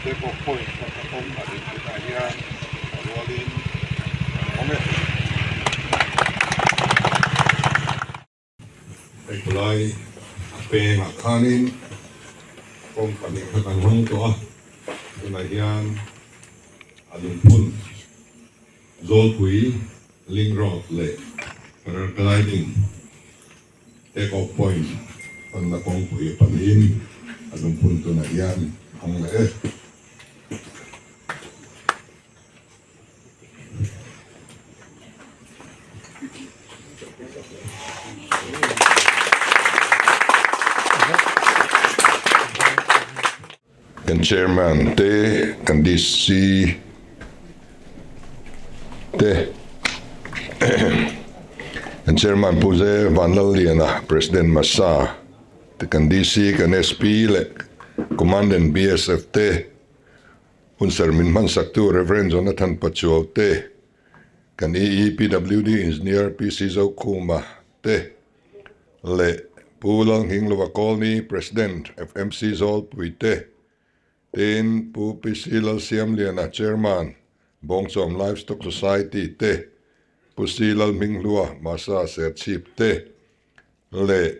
Take off point hmanna kawng a din tunah hian a rualin an awm e. Hei khawlai a pengah khanin kawng kha kan hawng tawh a, tunah hian a lungphun Zawlpui Link Road leh Paragliding Take off point panna kawngpui pahnihin a lungphun tunah hian a hawng leh e. Kan Chairman te, kan DC te, kan Chairman Pu Ze Vanlalliana, President Masa te, kan DC, kan SP leh Commandant BSF te, Hunser min hmansaktu Rev. Jonathan Pachuau te, kan EEPWD Engineer PC Zokhuma te leh Pu Lalnghinglova Colney, President, FMC Zawlpui te, tin Pu PC Lalsiamliana, Chairman, Bawngchawm Livestock Society te, Pu C Lalhminghlua, Masa Serchhip te leh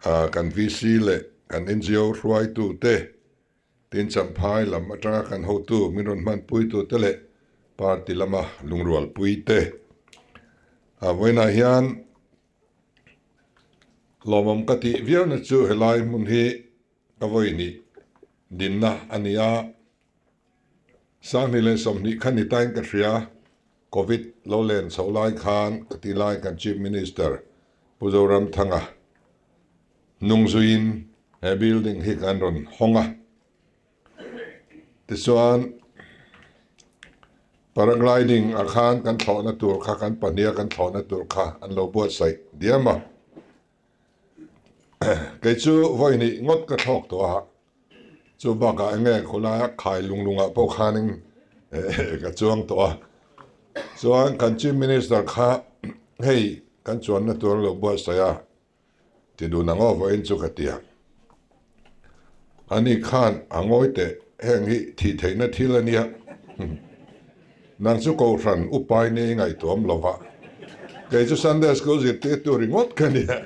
kan VC leh kan NGO hruaitu te, Tin Champhai lam atanga kan hotu min rawn hmanpuitute leh party lama lungrualpuite a vawiinah hian lawmawm ka tih viauna chu helai hmun hi ka vawinih dinna a ni a, Sanghnih leh 20 kha ni tain ka hria, Covid lo len chhoh lai khan ka ti lai kan Chief Minister Pu Zoramthanga Hnung zuiin he building hi kan rawn hawng a, tichuan paragliding ah khan kan thlawhna tur kha kan pahniha kan thlawhna tur kha an lo buatsaih diam a, kei chu vawi hnih ngawt ka thlawk tawh a, chu bakah eng nge khawlaia khai lung lungah pawh khanin ka chuang tawh a, chuan kan chief minister kha hei kan chuanna tur an lo buatsaih a. Ti dun ang aw vawiin chu ka ti a. Ani khan a ngawi teh, heng hi thih theihna thil a nia. Nang chu Kohhran upai nei ngaihtuam lo va, kei chu Sunday School zirtirtu ringawt ka nia.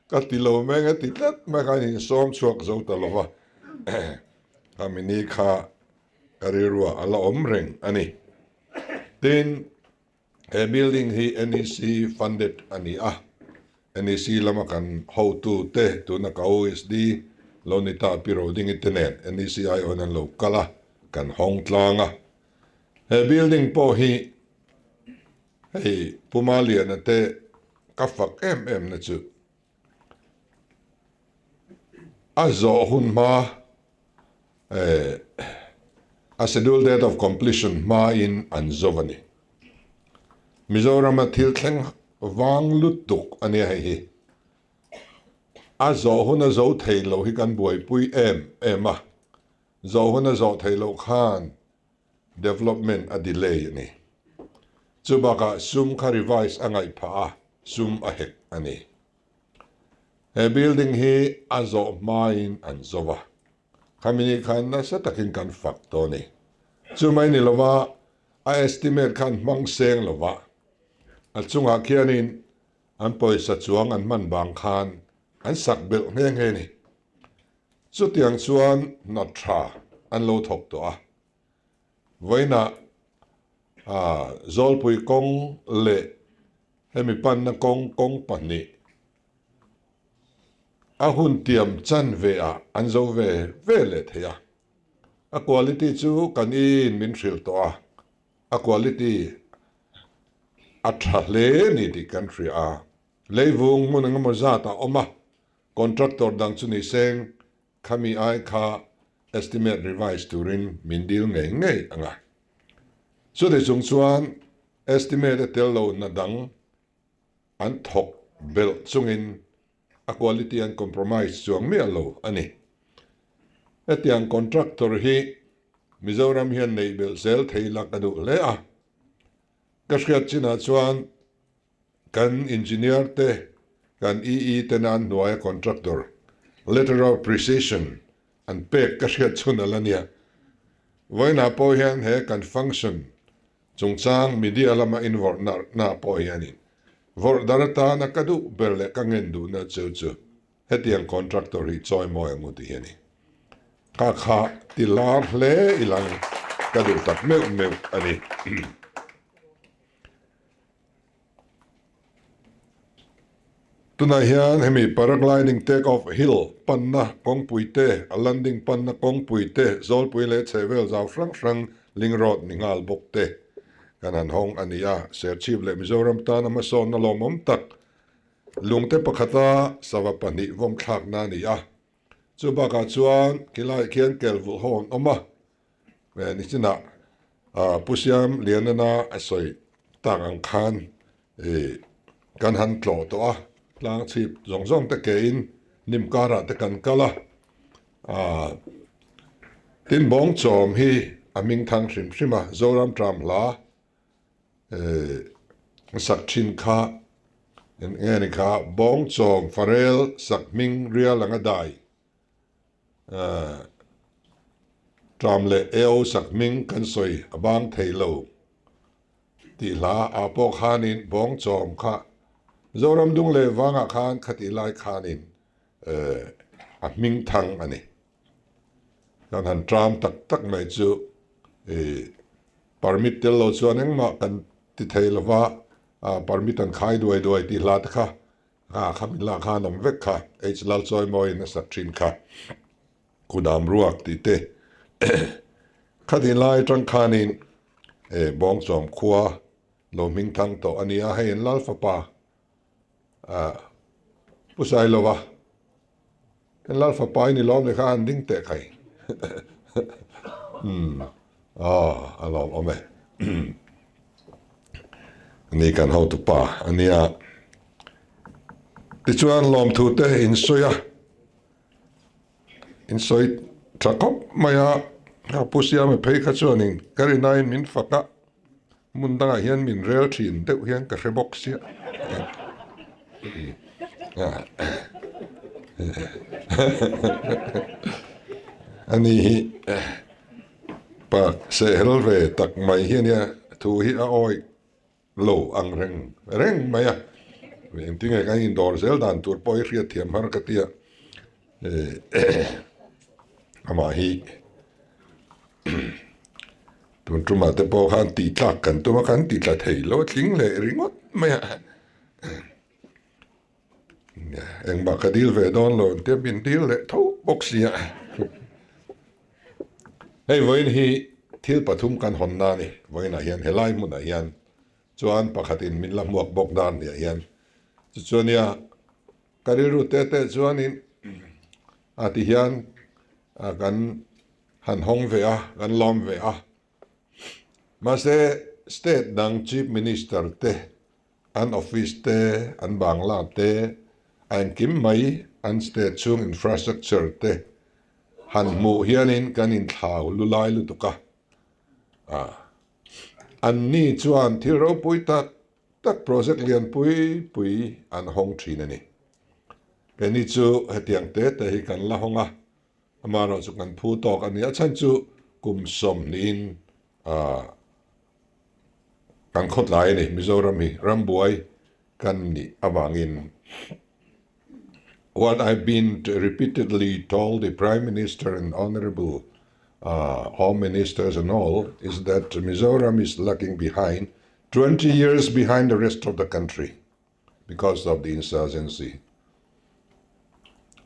Ka ti lo meng a ti tlat mai khan insawm chhuak zo ta lo va. Khami ni kha ka rilruah a la awm reng a ni. Tin, He building hi NEC funded a ni a, NEC lama kan hotu te tuna ka OSD lo ni ta Pi Rodingi te nen NEC aiawhin an lo kal a, kan hawng tlang a. He building pawh hi hei Pu Maliana te ka fak em em na chu a zawh hun hma A schedule date of completion hmain an zo a ni. Mizorama thil thleng vang lutuk a nia hei hi. A zawh hun a zo thei lo hi kan buaipui em em a, zawh hun a zawh theih loh khan development a delay a ni. Chubakah sum kha revise a ngaih phah a, sum a hek a ni. He building hi a zawh hmain an zo a, khami ni khan nasa takin kan fak tawh a ni. Chumai ni lova a estimate khan hmang seng lova a chungah khianin an pawisa chuang an hman vang khan an sak belh nghe nghe a ni. Chutiang chuan hna tha an lo thawk tawh a, vawiinah Zawlpui kawng leh hemi panna kawng kawng pahnih a hun tiam chan ve ah an zo ve ve leh thei a, a quality chu kan in min hrilh tawh a, a quality a tha hle ni tih kan hria a, leivung hmun engemaw zat a awm a, contractor dang chu ni seng khami ai kha estimate revise turin min dil ngei ngei ang a, chuti chung chuan estimate a tel lo na dang an thawk belh chungin a quality an compromise chuang miah lo a ni. Hetiang contractor hi Mizoram hian neih belh zel thei la ka duh hle a. Ka hriat chinah chuan kan engineer te, kan EE te nan hnuaia contractor, letter of precision, an pek ka hriat chhun a la nia. Vawiinah pawh hian he kan function chungchang media lama invawrh narhna pawh hianin vawrh dar atana ka duh ber leh ka ngen duhna chu chu hetiang contractor hi chawi mawi ang u tih hi a ni. Ka kha ti lar hle ilang ka duh tak meuh meuh a ni. Tunah hian hemi paragliding take off hill panna kawngpui te, a landing panna kawngpui te, zawlpui leh chhehvel zau hrang hrang link road ni nghal bawk te kan han hawng a ni a. Serchhip leh Mizoram tana hmasawnna lawmawm tak lungte pakhata sava pahnih vawmthlakna a ni a. Chu bakah chuan khilaiah khian kelvulh ho an awm a, nichinah Pu Siam Lianana a sawi tak ang khan kan han tlawh tawh a, tlang chhip zawng zawng te kein hnim karah te kan kal a, tin bawngchawm hi a hming thang hrim hrim a, Zoram Tram hla sak thin kha eng nge ni kha bawngchawm farel sak hming rial anga dai Tram leh AO sak hming kan sawi a bang thei lo tih hla ah pawh khanin bawngchawm kha Zoram dung leh vangah khan khatih lai khanin a hming thang a ni. Kan han tram tak tak mai chu permit tel lo chuan engmah kan ti thei lova, permit an khai duai duai tih hla te kha a kha min lak khan awm vek kha H Lalchawimawiin a sak thin kha Kudam ruak tih te khatih lai atang khanin Bawngchawm khua lo hming thang tawh a ni a, hei an Lalfapa Pu Sailova Kan lal fapa i ni lawm leh kha han ding teh khai. Umm aw a lawm awm e. Ani kan hotu pa a nia. Tichuan lawmthu te in sawi a, in sawi tha khawp mai a, Pu Siama phei kha chuanin ka rinaiin min fak a. Hmun dangah hian min rel thin deuh hian ka hre bawk sia. Ani hi pa sehel ve tak mai hi ania thu hi a awih lo ang reng reng mai a. Engtinge kan indawr zel dan tur pawh hi hriatthiam har ka ti a. Amah hi Tun tumah te pawh khan tih tlak kan tum a, kan ti tla thei lo a tling leh ringawt mai a. Engmah ka dil ve dawn lo ang tia min dil leh tho bawk si a. Hei vawiin hi thil pathum kan hawn na a ni. Vawiinah hian helai hmunah hian chuan pakhatin min la hmuak bawk dan hniah hian chu chu ania ka rilru te te chuanin a ti hian kan Han hawng ve a, kan lawm ve a. Mahse, state dang Chief Minister te, an office te, an bangla te, a engkim mai an state chhung infrastructure te han hmuh hianin kan inthlau lu lai lutuk a. Anni chuan thil ropui tak tak project lian pui pui an hawng thin a ni. Keini chu hetiang te te hi kan la hawng a. Amaherawh chu kan phu tawk a ni. A chhan chu kum sawmhnihin kan khawtlai a ni. Mizoram hi rambuai kan nih avangin What I've been repeatedly told the Prime Minister and Honourable Home Ministers and all is that Mizoram is lagging behind 20 years behind the rest of the country because of the insurgency.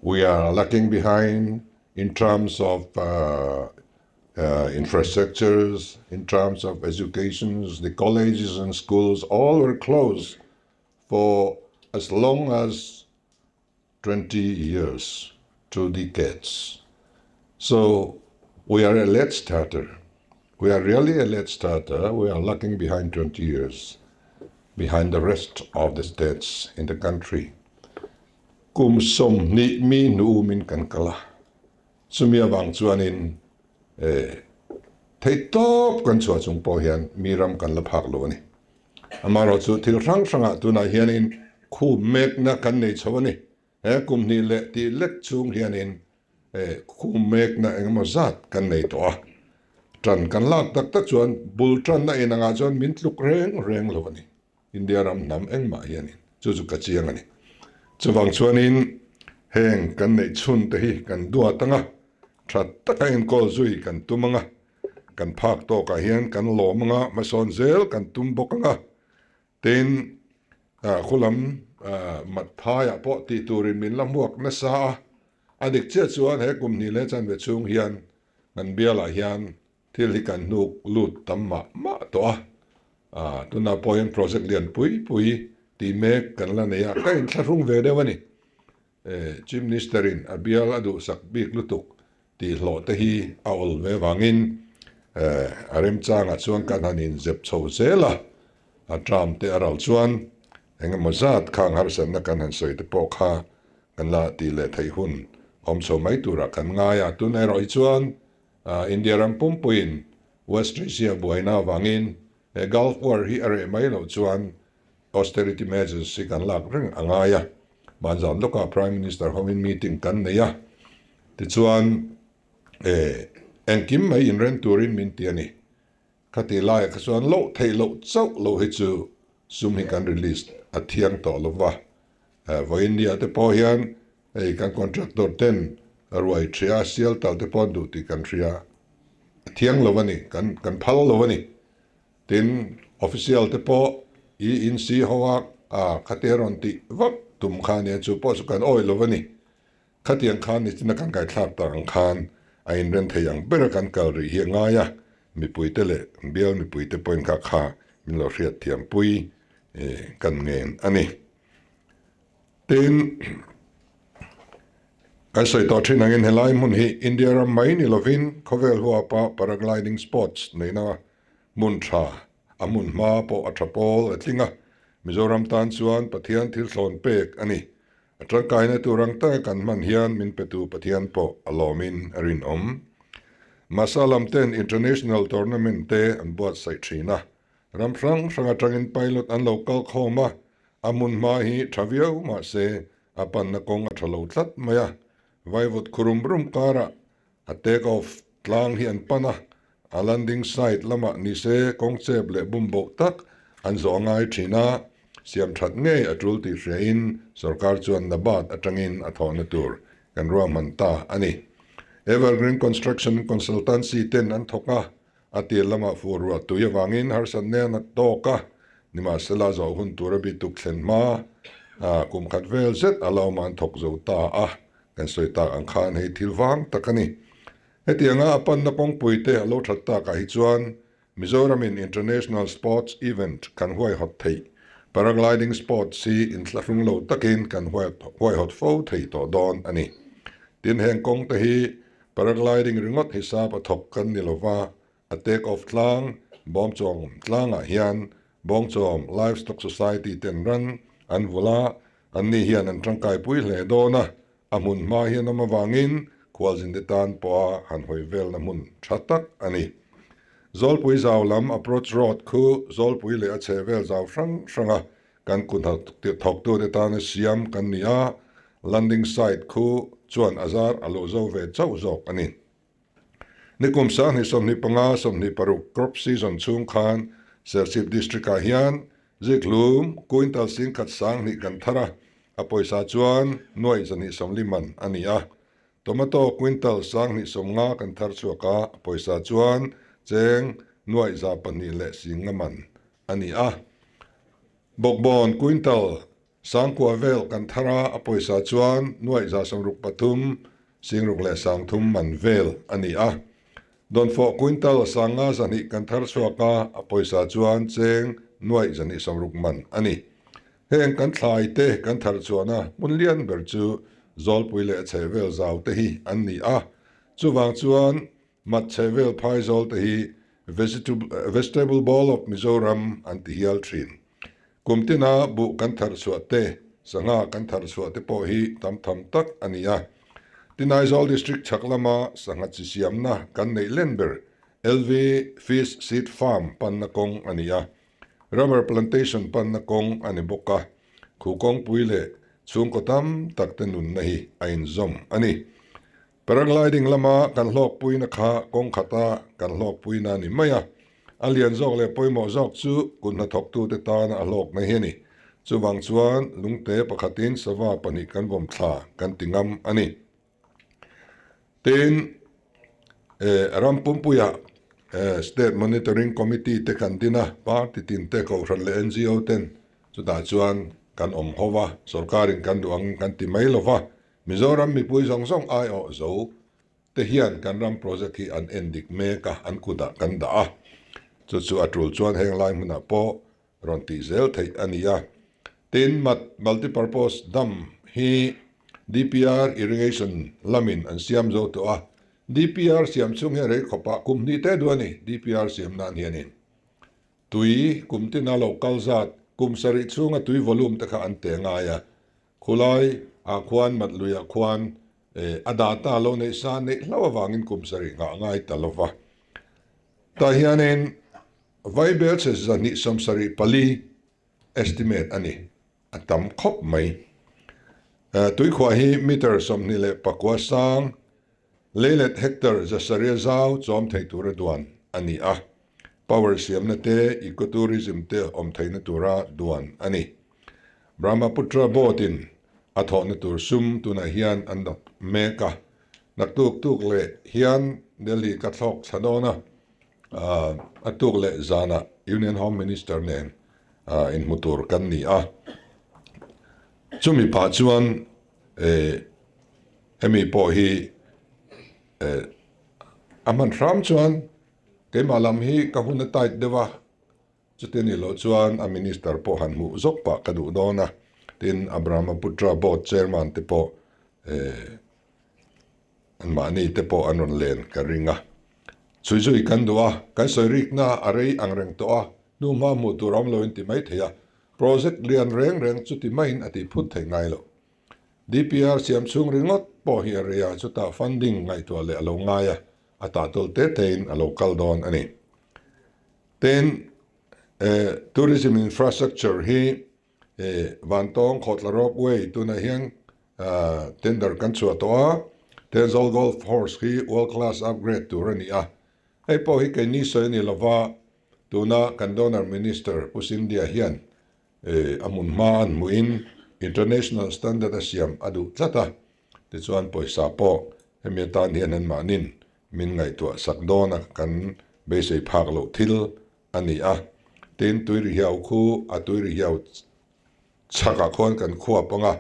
We are lacking behind in terms of uh, uh, infrastructures, in terms of educations, the colleges and schools all were closed for as long as 20 years, two decades. So we are a late starter. We are really a late starter. We are lagging behind 20 years, behind the rest of the states in the country. Kum 20 mi nu min kan kala. Chumi awang chuanin eh, thei tawp kan chhuah chung pawh hian mi ram kan la phak lo a ni. Amaherawhchu thil hrang hrangah tunah hianin khu mekna kan nei chho a ni. He kum hnih leh tih lek chhung hianin Khum mekna engemaw zat kan nei tawh a, tan kan lak tak tak chuan bul tanna inangah chuan min tluk reng reng lo a ni. India ram hnam engmah hianin chu chu ka chiang a ni. Chuvang chuanin heng kan neih chhun te hi kan duat anga, tha taka enkawl zui kan tum anga, kan phak tawkah hian kan lawm anga hmasawn zel kan tum bawk anga, Tin, khulam Matthaiah pawh tih turin min la hmuak nasa a, a dik chiah chuan he kum hnih leh chanve chhung hian kan bialah hian thil hi kan hnuk lut tam mah mah tawh a, tunah pawh hian project lian pui pui tih mek kan la nei a, ka inthlahrung ve deuh a ni. Chief Minister in a bial a duhsak bik lutuk tih hlawh te hi a awl ve vangin a remchangah chuan kan han inzep chho zel a, a term te a ral chuan engemaw zat khang harsatna kan han sawi te pawh kha kan la tih leh theih hun awm chho mai turah kan ngai a. Tun erawh hi chuan India ram pumpuiin West Asia buaina avangin he Gulf War hi a reh mai loh chuan Austerity measures hi kan lak reng a ngai a, hmanzan lawkah Prime Minister hovin meeting kan nei a, tichuan eh engkim mai inren turin min ti a ni. Khati laiah kha chuan loh theih loh chauh loh hi chu sum hi kan release a thiang tawh lo va. Vawiin nia te pawh hian hei kan contractor ten ruai thria sial tal te pawh an duh tih kan hria a thiang lo a ni, kan kan phal lo a ni. Tin, official te pawh i insi ho a, a khate rawn tih vak tum kha nia, chu pawh chu kan awih lo a ni. Khatiang khan nichina kan kaithlak tak ang khan a inren thei ang bera kan kal rih hi a ngai a, mipuite leh bial mipuite pawhin kha kha min lo hriat thiampui kan ngen a ni. Tin, kan sawi tawh thin angin helai hmun hi India ram mai ni lovin khawvel huapa paragliding sports neihna Hmun tha, a hmun hma pawh a tha pawl a tling a, Mizoram tan chuan Pathian thil thlawn pek a ni. A tangkaina tur ang taka kan hman hian min petu Pathian pawh a lawmin a rinawm. Masa lam ten International Tournament te an buatsaih thin a, ram hrang hrang atangin pilot an lo kal khawm a, a hmun hma hi tha viau mahse a panna kawng a tha lo tlat mai a, vaivut khurum rum karah A take off tlang hi an pan a, a landing site lamah nise kawng chep leh bumboh tak an zawh a ngai thin a, siam that ngei a tul tih hriain sorkar chuan Nabad atangin a thawhna tur kan ruahman ta a ni. Evergreen Construction Consultancy ten an thawk a, a tir lamah fuh ruah tui avangin harsatna a tawk a, nimahsela zawh hun tura bituk thlen hma kum khat vel zet a lo awm an thawk zo ta a. Kan sawi tak ang khan hei thil vang tak a ni. Hetianga a panna kawngpui te a lo that takah hi chuan Mizoramin International Sports Event kan huaihawt theih, Paragliding Sports hi inthlahrung lo takin kan huaihawt fo thei tawh dawn a ni. Tin, heng kawng te hi Paragliding ringawt hisap a thawk kan ni lova, A take off tlang, Bawmchawm tlangah hian Bawngchawm Livestock Society ten ran an vulh a, anni hian an tangkaipui hle dawn a, a hmun hma hian awm avangin khualzinte tan pawha han hawi velna hmun tha tak a ni. Zawlpui zau lam approach road khu Zawlpui leh a chhehvel zau hrang hranga kan kut thawktute tana siam kan ni a, landing site khu chuan a zar a lo zo ve chauh zawk a ni. Nikum 2025, 26 crop season chhung khan Serchhip District-ah hian zikhlum quintal 10,000 sanghnih kan thar a, a pawisa chuan nuaih 240 man a ni a. Tomato quintal 250 kan thar chhuak a, a pawisa chuan cheng nuaih 200 leh 50 man a ni a. Bawkbawn quintal Sangkua vel kan thar a, a pawisa chuan nuaih 63, 600 leh 30 man vel a ni a. Dawnfawh quintal sanga 200 kan thar chhuak a, a pawisa chuan cheng nuaih 260 man a ni. Heng kan thlai te kan thar chhuahna hmun lian ber chu Zawlpui leh chhehvel zau te hi an ni a, chuvang chuan Mat chhehvel phaizawl te hi Vegetable Bowl of Mizoram an ti hial thin. Kum tina buh kan thar chhuah te, sangha kan thar chhuah te pawh hi tam tham tak a ni a. Tin Aizawl District chhak lama sangha chi siamna kan neih len ber LV Fish Seed Farm panna kawng a ni a. Rubber Plantation panna kawng a ni bawk a. Khu kawngpui leh chhungkaw tam tak te nunna hi a inzawm a ni. Paragliding lama kan hlawkpuina kha kawng khata kan hlawkpuina a ni mai a, a lian zawk leh pawimawh zawk chu kut hnathawktute tana a hlawkna hi a ni. Chuvang chuan lungte pakhatin sava pahnih kan vawm thla kan ti ngam a ni. Tin, ram pumpuiah State Monitoring Committee te kan din a, party tin te, kohhran leh NGO ten chutah chuan kan awm ho va, sorkarin kan duh angin kan ti mai lo va, Mizoram mipui zawng zawng aiawh zo te hian kan ram project hi an en dik mek a, an kutah kan dah a. Chu chu a tul chuan heng lai hmunah pawh rawn tih zel theih a ni a. Tin, mat multipurpose dam hi DPR irrigation lamin an siam zo tawh a. DPR siam chhung hian rei khawpah kum hnih te duh a ni DPR siam nan hianin. Tui kum tina lo kal zat kum sarih chhunga tui volume te kha an te ngai a. Khulai ah khuan mat lui ah khuan a data lo neih sa neih hlauh avangin kum sarih nghah ngai ta lo va. Tah hianin Vaibel chhe 274 estimate a ni, a tam khawp mai. Tuikhuah hi meter 29 sang, leilet hectare 700 zau chawm thei tura duan a ni a. Power siamna te, ecotourism te awm theihna tura duan a ni. Brahmaputra boat in a thawhna tur sum tunah hian an dap mek a. Naktuk tuk leh hian Delhi ka thlawk thla dawn a, a tuk leh zanah Union Home Minister nen inhmu tur kan ni a. Chumi pah chuan hemi pawh hi a hman hram chuan keimah lam hi ka hun a tight deuh a, chuti anih loh chuan a minister pawh han hmuh zawk pah ka duh dawn a, tin a Brahmaputra board chairman te pawh anmahni te pawh an rawn len ka ring a. Chhui zui kan duh a, kan sawi rikna a rei ang reng tawh a, hnu hma hmuh tur a awm lo in ti mai thei a, project lian reng reng chuti maiin a tih phut thei ngai lo. DPR siam chhung ringawt pawh hi a rei a, chutah funding ngaihtuah leh a lo ngai a, a tah tawl te tein a lo kal dawn a ni. Tin, tourism infrastructure hi Vantawng Khawtla Ropeway tunah hian tender kan chhuah tawh a, Thenzawl Golf Course hi world class upgrade tur a ni a. Hei pawh hi keini sawi a ni lova, tuna kan donor minister Pu Scindia hian a hmun hma an hmuhin international standard a siam a duh tlat a, tichuan pawisa pawh hemi atan hian anmahnin min ngaihtuah sak dawn a, kan beisei phak loh thil a ni a. Tin, Tuirihiau khu a Tuirihiau chhakah khuan kan khuap ang a,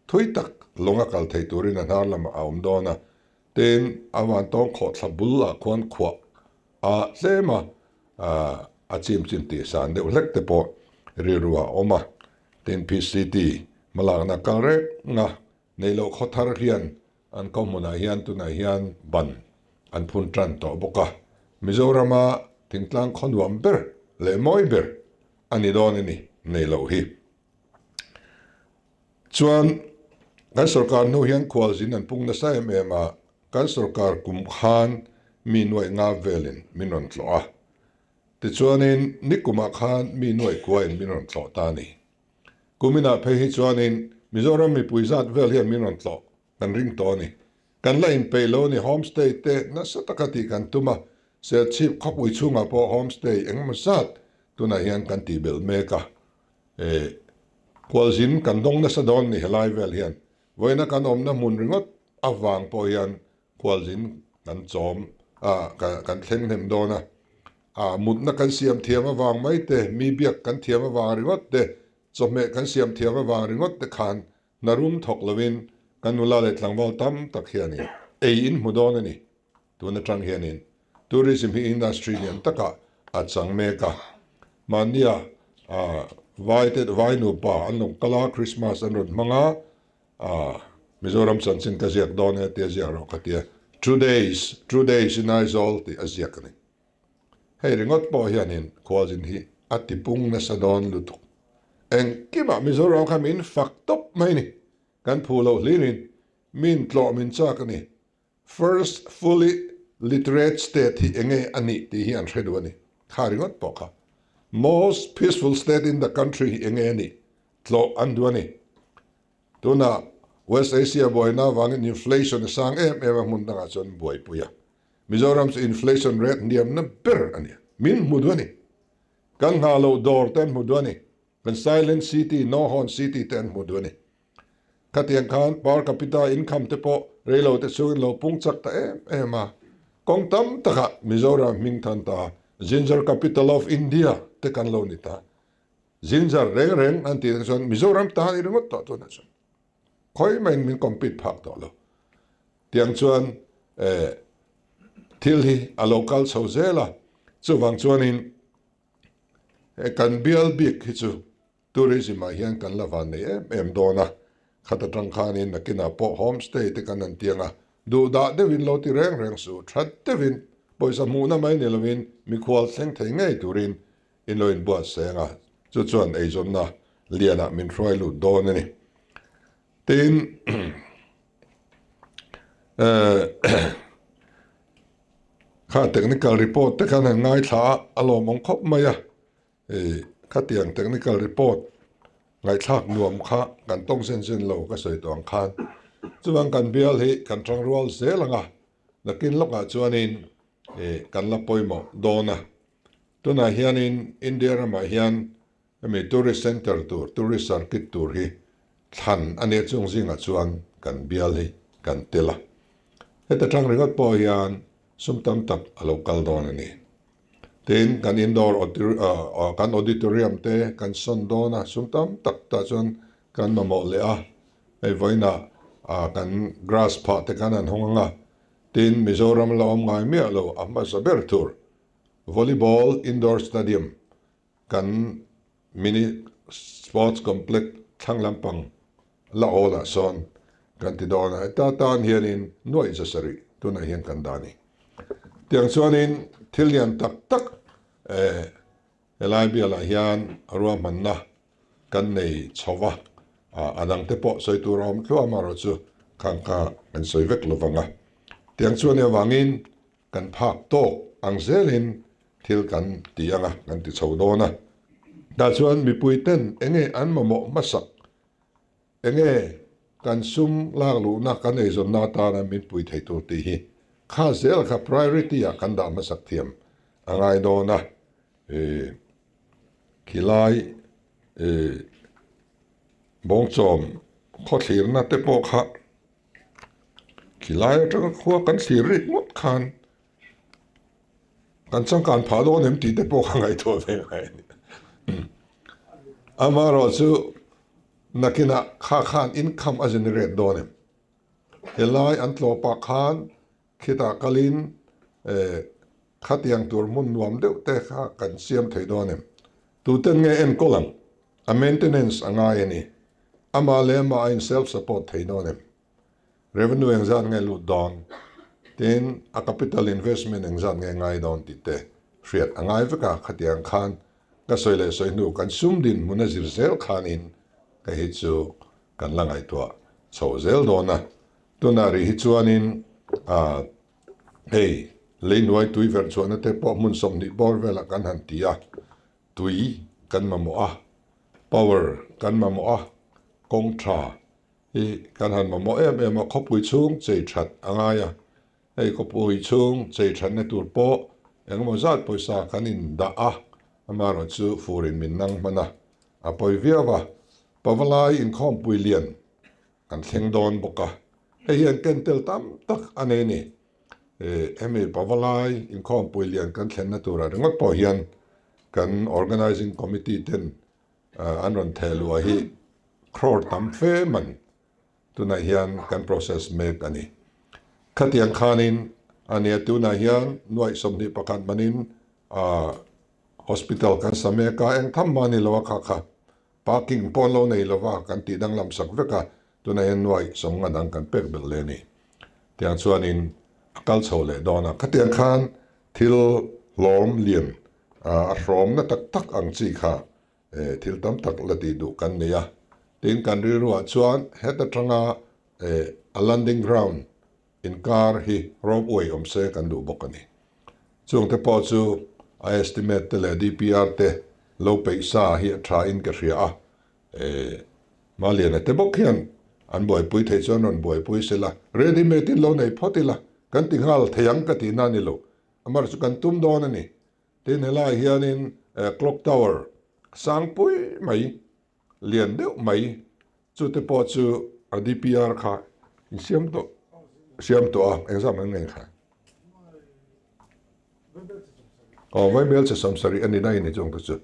thui tak lawnga kal thei turin a hnar lamah a awm dawn a. Tin, a vantawng khawhthla bulah khuan khuah a tlem a, a chim chin tih san deuh hlek te pawh rilru ah a awm a. Tin, PCT hmalakna kal reng a neih loh khaw thar hian An khaw hmunah hian tunah hian ban an phun tan tawh bawk a, Mizorama thingtlang khaw nuam ber leh mawi ber a ni dawn a ni nei loh hi. Chuan kan sorkar hnu hian khualzin an pung nasa em em a, kan sorkar kum khan mi nuaih nga velin min rawn tlawh a, tichuanin nikumah khan mi nuaih kuain min rawn tlawh ta a ni. Kuminah phei hi chuanin Mizoram mipui zat vel hian min rawn tlawh kan ring tawh a ni. Kan la inpeih lo a ni, homestay te nasa taka tih kan tum a, Serchhip khawpui chhungah pawh homestay engemaw zat tunah hian kan tih belh mek a. Eh, khualzin kan dawng nasa dawn ni helai vel hian. Vawiina kan awmna hmun ringawt avang pawh hian Khualzin kan chawm a, kan thleng hnem dawn a. A mutna kan siam thiam avang mai te, mi biak kan thiam avang ringawt te, chawhmeh kan siam thiam avang ringawt te khan hna rum thawk lovin kan nula leh tlangval tam tak hianin ei in hmu dawn a ni. Tun atang hianin tourism hi industry lian takah a chang mek a. Mahnia vai te vai nupa an lo kal a, Christmas an rawn hmang a, Ah, Mizoram chanchin ka ziak dawn e tia ziak rawh ka tia. Two days, two days in Aizawl tih a ziak a ni. Hei ringawt pawh hianin khualzin hi a tipung nasa dawn lutuk. Engkimah Mizoram kha min fak tawp mai ni. Kan phu loh hlirin min tlawh min chak a ni. First fully literate state hi enge a nih tih hi an hre duh a ni. Kha ringawt pawh kha. Most peaceful state in the country hi enge a nih tlawh an duh a ni. Tunah West Asia buaina avangin inflation a sang em em a, hmun dangah chuan buaipui a. Mizoram chu inflation rate hniamna ber a ni. Min hmu duh a ni. Kan nghah loh dawr te an hmu duh a ni. Kan Silent City, No Horn City te an hmu duh a ni. Khatiang khan per capita income te pawh reilo te chungin lo pung chak ta em em a. Kawng tam takah Mizoram hming than ta Ginger Capital of India te kan lo ni ta. Ginger reng reng an tih ang chuan Mizoram tan i ringawt tawh tunah chuan khawi maiin min compete phak tawh lo. Tiang chuan eh thil hi a lo kal chho zel a, chuvang chuanin he kan bial bik hi chu tourism ah hian kan la van nei em em dawn a, khat atang khanin nakinah pawh homestay te kan han tiang a, duhdah deuhin lo ti reng reng suh, that deuhin pawisa hmuhna mai ni lovin mikhual thleng thei ngei turin In lo inbuatsaih a, chu chuan eizawnna lianah min hruai lut dawn a ni. Tin, kha technical report te khan han ngaithla a, a lawmawm khawp mai a. Khatiang technical report ngaihthlak nuam kha kan tawng zen zen lo ka sawi tawh ang khan. Chuvang kan bial hi kan tangrual zel ang a, nakin lawkah chuanin kan la pawimawh dawn a. Tunah hianin India ramah hian hemi tourist centre tur, tourist circuit tur hi thlan a nia chung zingah chuan kan bial hi kan tel a. Heta tang ringawt pawh hian sum tam tak a lo kal dawn a ni. Tin, kan indoor kan auditorium te kan sawn dawn a, sum tam tak tah chuan kan mamawh leh a. Hei vawiinah kan grass phah te khan an hawng ang a, tin Mizoram la awm ngai miah lo a hmasa ber tur Volleyball Indoor Stadium kan Mini Sports Complex thlang lampang la awl ah sawn kan ti dawn a, heta tan hianin nuaih za sarih tunah hian kan dah a ni. Tiang chuanin thil lian tak tak eh helai bialah hian ruahmanna kan nei chho va, a dangte pawh sawi tur a awm thluah amaherawhchu khang kha kan sawi vek lo vang a. Tiang chuan avangin Kan phak tawk ang zelin thil kan ti ang a, kan ti chho dawn a. Tah chuan mipui ten enge an mamawh hmasak, enge kan sum lak luhna kan eizawnna atana min pui thei tur tih hi kha zel kha priority ah kan dah hmasak thiam a ngai dawn a. Khilai bawngchawm khawthlirna te pawh kha Khilai atanga khua kan thlir rik ngawt khan kan changkan phah dawn em tih te pawh ka ngaihtuah ve ngai a ni. Amaherawh chu nakinah kha khan income a generate dawn em? Helai an tlawh pah khan khitah kalin eh khatiang tur hmun nuam deuh te kha kan siam thei dawn em? Tuten nge enkawl ang? A maintenance a ngai a ni. Amah leh amah a in self support thei dawn em? Revenue engzat nge lut dawn? Tin, a capital investment engzat nge ngai dawn tih te hriat a ngai vek a, khatiang khan ka sawi leh sawi hnu kan sum dinhmun a zir zel khanin hei hi chu kan la ngaihtuah chho zel dawn a. Tunah rih hi chuanin hei leinuai tui verh chhuahna te pawh hmun 20 bawr velah kan han ti a, Tui kan mamawh a, power kan mamawh a, kawng tha hi kan han mamawh em em a, khawpui chhung chei that a ngai a, hei khawpui chhung chei thatna tur pawh engemaw zat pawisa kan in dah a, amaherawh chu furin min nang hman a, a pawi viau a, Pavalai inkhawmpui lian kan thleng dawn bawk a, hei hian ken tel tam tak a nei a ni. Hemi Pavalai inkhawmpui lian kan thlenna turah ringawt pawh hian kan Organising Committee ten an rawn theh luah hi crore tam fe man tunah hian kan process mek a ni. Khatiang khanin a nia tunah hian nuaih 21 manin hospital kan sa mek a, eng tham mah a ni lo a kha kha. Parking pawh an lo nei lo va, kan tih danglam sak vek a, tunah hian nuaih sawmnga dang kan pek belh leh a ni. Tiang chuanin a kal chho leh dawn a, khatiang khan thil hlawm lian a hrawmna tak tak ang chi kha thil tam tak la tih duh kan nei a. Tin, kan rilruah chuan heta tanga a landing ground Inkar hi ropeway awm se kan duh bawk a ni. Chungte pawh chu a estimate te leh DPR te lo peih sa hi a tha in ka hria a, Maliana te bawk hian An buaipui thei chuan rawn buaipui se la, ready made in lo nei phawt ila, kan ti nghal thei ang ka tihna a ni lo. Amar chu kan tum dawn a ni. Tin, helaiah hianin clock tower sangpui mai, lian deuh mai, chute pawh chu a DPR kha in siam tawh siam tawh a, engzam an ngen kha? Aw, Vaibel che 70 a ni na in chung te chu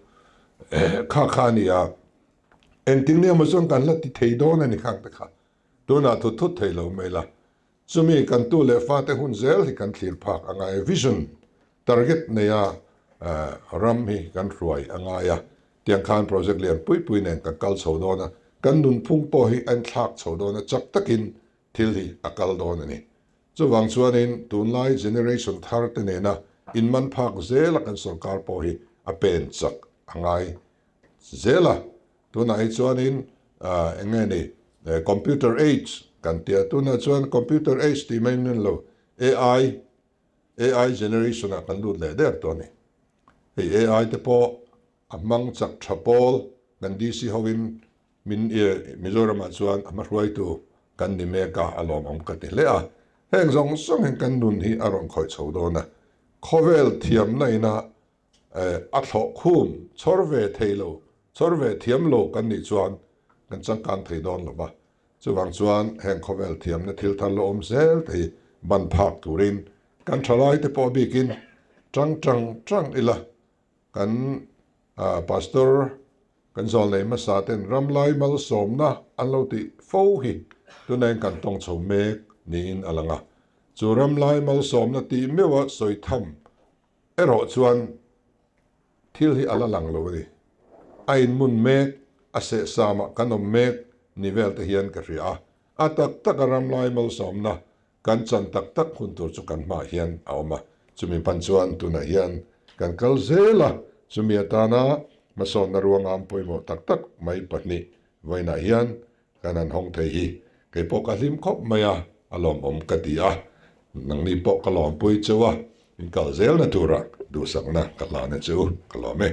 kha kha a ni a, engtin nge maw chuan kan la ti thei dawn a ni khang te kha, tunah thut thut thei lo mai la, Chumi kan tu leh fate hun zel hi kan thlir phak a ngai. Vision, target neia ram hi kan hruai a ngai a. Tiang khan project lian pui pui nen kan kal chho dawn a, kan nunphung pawh hi a inthlak chho dawn a, chak takin thil hi a kal dawn a ni. Chuvang chuanin tunlai generation thar te nena inman phak zela kan sorkar pawh hi a pen chak a ngai zel a. Tunah hi chuanin eng nge ni computer age kan tia, tunah chuan computer age tih mai min lo AI, AI generation ah kan lut leh der tawh a ni. Hei AI te pawh a hmang chak tha pawl kan DC hovin min Mizoram ah chuan a hmahruaitu kan ni mek a, a lawmawm ka ti hle a. Heng zawng zawng hian kan nun hi a rawn khawih chho dawn a, khawvel thiamna ina A thlawh khum chhawr ve thei lo, chhawr ve thiam lo kan nih chuan kan changkang thei dawn lo va. Chuvang chuan heng khawvel thiamna thil thar la awm zel te hi ban phak turin kan thalaite pawh bikin tang tang tang ila kan Pastor kan zawlnei hmasa ten ramlai malsawmna an lo tih fo hi tunah hian kan tawng chho mek niin a lang a. Chu ramlai malsawmna tih meuha sawi tham Erawh chuan thil hi a la lang lo a ni. A inmun mek, a sehsamah kan awm mek ni vel te hian ka hria a. A tak taka ramlai malsawmna kan chan tak tak hun tur chu kan hmaah hian a awm a. Chumi hman chuan tunah hian kan kal zel a, chumi atana hmasawnna ruangam pawimawh tak tak mai pahnih vawiinah hian Kan han hawng thei hi kei pawh ka hlim khawp mai a, a lawmawm ka ti a, nangni pawh ka lawmpui cheu a, in kal zelna tura duhsakna ka hlana che u ka lawm e.